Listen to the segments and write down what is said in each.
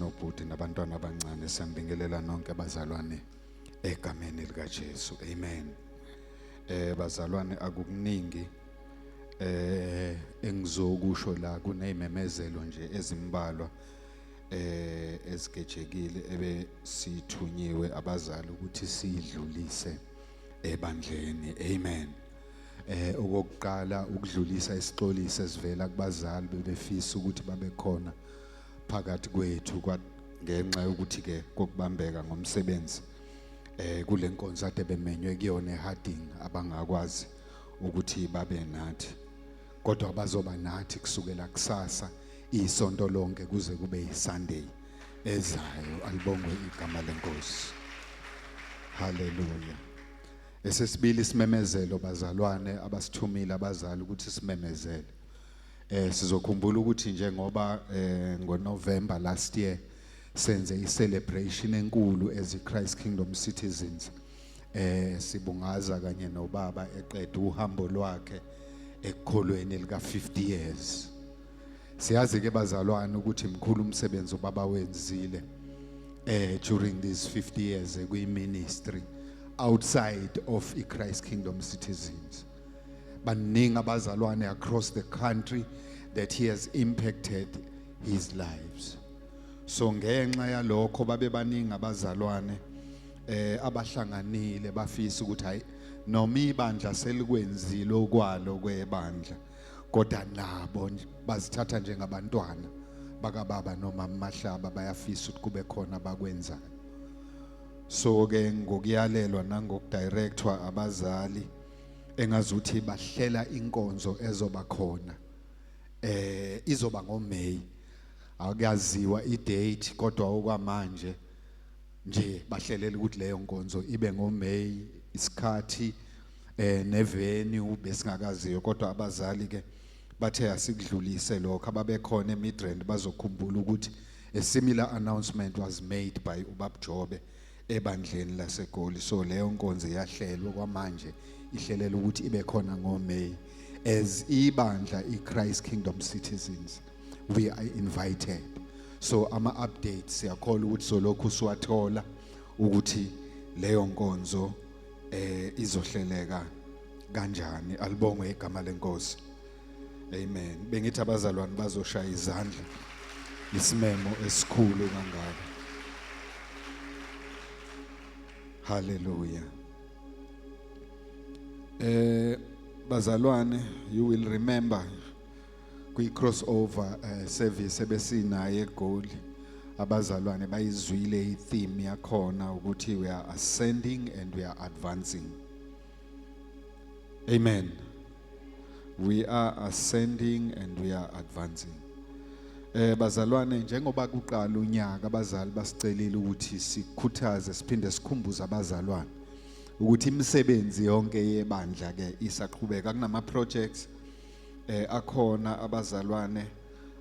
nobhuti nabantwana abancane. Siyanibingelela nonke bazalwane egameni likaJesu. Amen. Bazalwane, akukuningi engizokusho la, kunezimemezelo nje ezimbalwa ezigejekile ebe sithunyiwe abazali ukuthi sidlulise ebandleni. Amen. Okokuqala ukudlulisa isixoliso esivela kubazali bebefisa ukuthi babe khona phakathi kwethu, ngenxa yokuthi ke kokubambeka ngomsebenzi kule nkonzo ade bemenywe kuyona eHarding, abangakwazi ukuthi babe nathi, kodwa bazoba nathi kusukela kusasa isonto lonke kuze kube yiSunday ezayo. Alibongwe igama lenkosi. Haleluya. Esesibili isimemezelo bazalwane abasithumile abazali ukuthi simemezele, sizokhumbula ukuthi njengoba ngoNovember last year senze i-celebration enkulu as i-Christ Kingdom Citizens, sibungaza kanye nobaba eqeda uhambo lwakhe ekukholweni lika 50 years. Siyazi ke bazalwane ukuthi mkhulu umsebenzi ubaba wenzile during these 50 years kwi ministry outside of i-Christ Kingdom Citizens. Baningi abazalwane across the country that he has impacted his lives. So ngenxa yalokho babe baningi abazalwane abahlanganile bafisa ukuthi hayi, noma ibandla selikwenzile okwalo kwebandla, kodwa nabo nje bazithatha njengabantwana bakababa noma Mahlaba, bayafisa ukuthi kube khona abakwenzayo. So ke ngokuyalelwa nangokudirectwa abazali, engazuthi bahlela inkonzo ezoba khona, izoba ngoMay. Akuyaziwa idate, kodwa okwamanje nje bahlelela ukuthi leyo nkonzo ibe ngoMay. Isikhathi nevenue besingakaziyo, kodwa abazali ke bathe asikudlulise lokho. Ababekhona eMidrand bazokhumbula ukuthi a similar announcement was made by ubab Jobe ebandleni laseGoli. So leyo nkonzo iyahlelwa kwamanje, ihlelela ukuthi ibe khona ngoMay. As ibandla iChrist Kingdom Citizens, we are invited. So ama updates siyakholwa ukuthi solokhu siwathola ukuthi leyo nkonzo izohleleka kanjani. Alibongwe igama lenkosi. Amen. Bengithi abazalwane bazoshaya izandla, isimemo esikhulu kangaka. Hallelujah. Bazalwane, you will remember kwi crossover service ebesinayo eGoli, abazalwane bayizwile itheme yakhona ukuthi we are ascending and we are advancing. Amen. We are ascending and we are advancing. Bazalwane, njengoba kuqala unyaka, abazali basicelile ukuthi sikhuthaze siphinde sikhumbuze abazalwane ukuthi imisebenzi yonke yebandla ke isaqhubeka. Kunama projects akhona abazalwane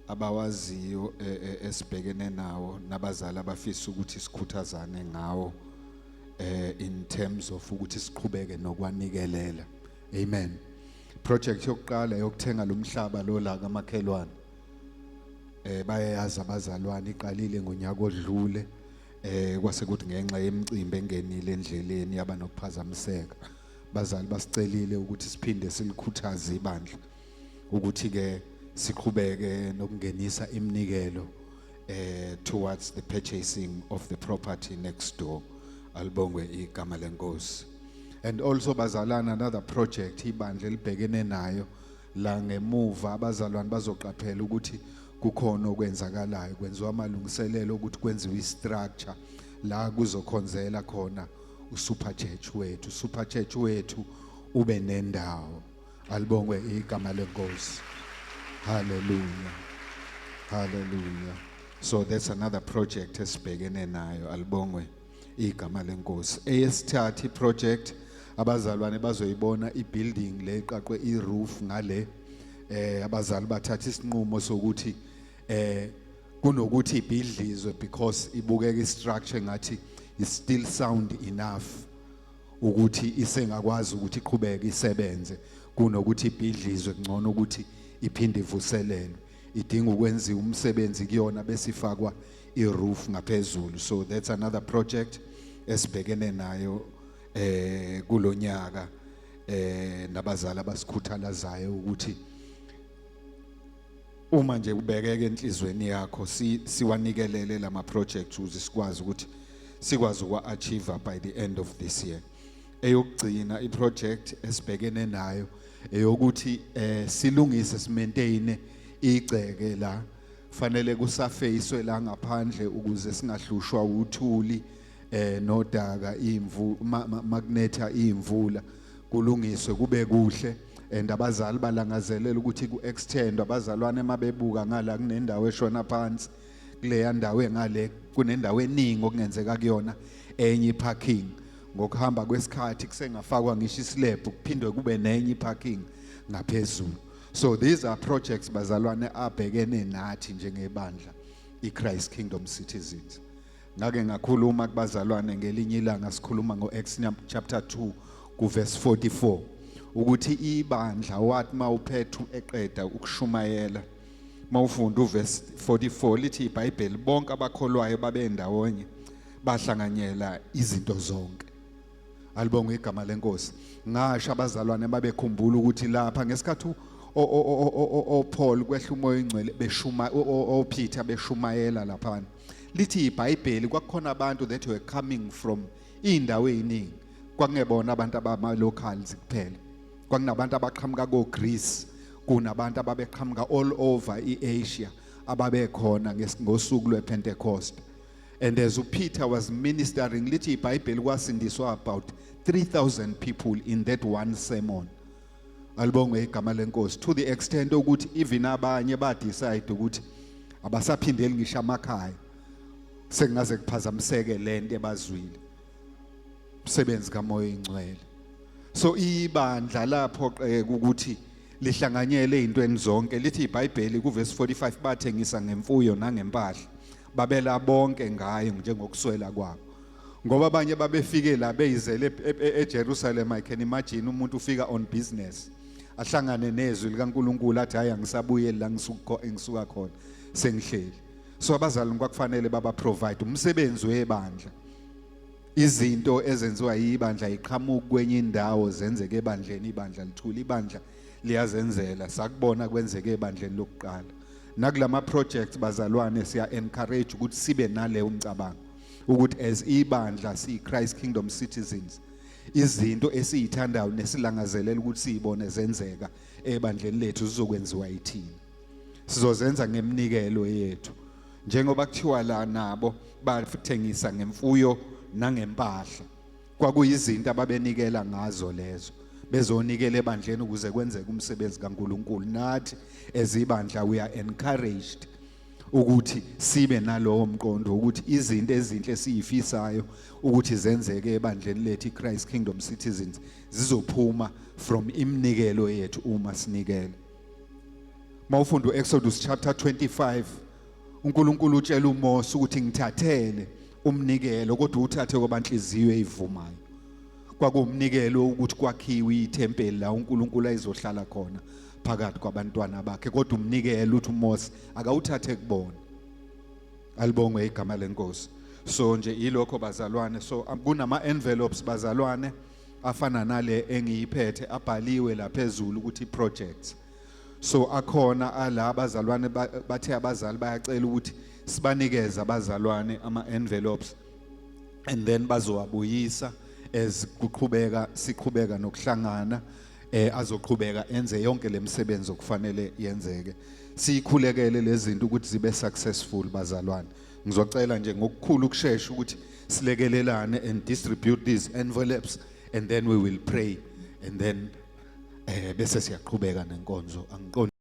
abawaziyo esibhekene nawo nabazali abafisa ukuthi sikhuthazane ngawo in terms of ukuthi siqhubeke nokwanikelela. Amen. Project yokuqala yokuthenga lo mhlaba lo la kamakhelwane, bayayazi abazalwane, iqalile ngonyaka odlule, kwase kuthi ngenxa yemicimbi engenile endleleni yaba nokuphazamiseka. Bazali basicelile ukuthi siphinde silikhuthaze ibandla ukuthi ke siqhubeke nokungenisa iminikelo towards the purchasing of the property next door. Alibongwe igama lenkosi. And also bazalwane, another project ibandla elibhekene nayo la ngemuva, abazalwane bazoqaphela ukuthi kukhona okwenzakalayo, kwenziwa amalungiselelo ukuthi kwenziwe istructure la kuzokhonzela khona usuper church wethu, super church wethu ube nendawo. Alibongwe igama lenkosi. Hallelujah, hallelujah. So that's another project esibhekene nayo. Alibongwe igama lenkosi. Eyesithathu project, abazalwane bazoyibona ibuilding le iqaqwe iroof ngale. Abazali bathatha isinqumo sokuthi kunokuthi ibhidlizwe, because ibukeka istructure ngathi is still sound enough ukuthi isengakwazi ukuthi iqhubeke isebenze, kunokuthi ibhidlizwe kungcono ukuthi iphinde ivuselelwe. Idinga ukwenziwa umsebenzi kuyona bese ifakwa. I-roof ngaphezulu. So that's another project esibhekene nayo kulonyaka, nabazali abasikhuthalazayo ukuthi uma nje ubekeke enhlizweni yakho siwanikelele lama projects ukuze sikwazi ukuthi sikwazi ukwa-achieve by the end of this year. Eyokugcina iproject esibhekene nayo eyokuthi silungise, simaintain igceke la. Fanele kusurfacewe la ngaphandle ukuze singahlushwa uthuli nodaka imvu makunetha imvula, kulungiswe kube kuhle. And abazali balangazelela ukuthi ku-extend. Abazalwane mabebuka ngala, kunendawo eshona phansi kuleya ndawo engale, kunendawo eningi okungenzeka kuyona enye iparking. Ngokuhamba kwesikhathi kusengafakwa ngisho islab, kuphindwe kube nenye iparking ngaphezulu. So these are projects, bazalwane, abhekene nathi njengebandla iChrist Kingdom Citizens. Ngake ngakhuluma kubazalwane ngelinye ilanga, sikhuluma ngo-Acts chapter 2 kuverse 44, ukuthi ibandla wathi mawuPetru eqeda ukushumayela, mawufunda uverse 44, lithi iBhayibheli bonke abakholwayo babendawonye, bahlanganyela izinto zonke. Alibonge igama lenkosi. Ngasho abazalwane babekhumbula ukuthi lapha ngesikhathi oPaul kwehla uMoya oNgcwele, beshuma oPeter beshumayela lapha, lithi iBhayibheli kwakukhona abantu that were coming from indawo eziningi. Kwakungebona abantu abama locals kuphela, kwakunabantu abaqhamuka ko Greece, kunabantu ababeqhamuka all over iAsia ababekhona ngosuku lwePentecost. And as uPeter was ministering, lithi iBhayibheli kwasindiswa about 3000 people in that one sermon. Alibongwe igama lenkosi. To the extent ukuthi even abanye ba decide ukuthi abasaphindeli ngisho amakhaya, sekungaze kuphazamiseke lento ebazwile, umsebenzi kaMoya oNgcwele. So ibandla laphoqeka ukuthi lihlanganyele ezintweni zonke. Lithi iBhayibheli kuverse 45, bathengisa ngemfuyo nangempahla, babela bonke ngayo njengokuswela kwabo, ngoba abanye babefike la beyizele eJerusalem. I can imagine umuntu ufika on business, ahlangane nezwi likaNkuluNkulu, athi, "Hayi, angisabuyeli la ngisuka khona, sengihleli." So abazali kwakufanele baba provide umsebenzi webandla. Izinto ezenziwa yibandla iqhamuka kwenye indawo zenzeke ebandleni, ibandla lithula, ibandla liyazenzela. Sakubona kwenzeke ebandleni lokuqala. Nakulama projects, bazalwane, siya encourage ukuthi sibe naleyo umcabango ukuthi as ibandla si Christ Kingdom Citizens, izinto esiyithandayo nesilangazelela ukuthi siyibone zenzeka ebandleni lethu zizokwenziwa yithina, sizozenza ngeminikelo yethu, njengoba kuthiwa la nabo bathengisa ngemfuyo nangempahla. Kwakuyizinto ababenikela ngazo lezo, bezonikela ebandleni ukuze kwenzeke umsebenzi kaNkuluNkulu. Nathi ezibandla we are encouraged ukuthi sibe nalowo mqondo ukuthi izinto ezinhle esiyifisayo ukuthi zenzeke ebandleni lethu iChrist Kingdom Citizens zizophuma from iminikelo yethu uma sinikela. Mawufunda uExodus chapter 25, uNkulunkulu utshela uMose ukuthi ngithathele umnikelo, kodwa uthathe kwabanhliziyo eyivumayo. Kwakuwumnikelo ukuthi kwakhiwe ithempeli la uNkulunkulu ayizohlala khona phakathi kwabantwana bakhe, kodwa umnikelo uthi uMose akawuthathe kubona. Alibongwe igama lenkosi. So nje yilokho, bazalwane. So kunama envelopes, bazalwane, afana nale engiyiphethe, abhaliwe la phezulu ukuthi projects. So akhona ala abazalwane bathe abazali bayacela ukuthi sibanikeze abazalwane ama envelopes and then bazowabuyisa as kuqhubeka siqhubeka nokuhlangana, azoqhubeka enze yonke lemisebenzi okufanele yenzeke. Sikhulekele lezi zinto ukuthi zibe successful, bazalwane. Ngizocela nje ngokukhulu ukushesha ukuthi silekelelane and distribute these envelopes, and then we will pray and then bese siyaqhubeka nenkonzo. Angiqondi.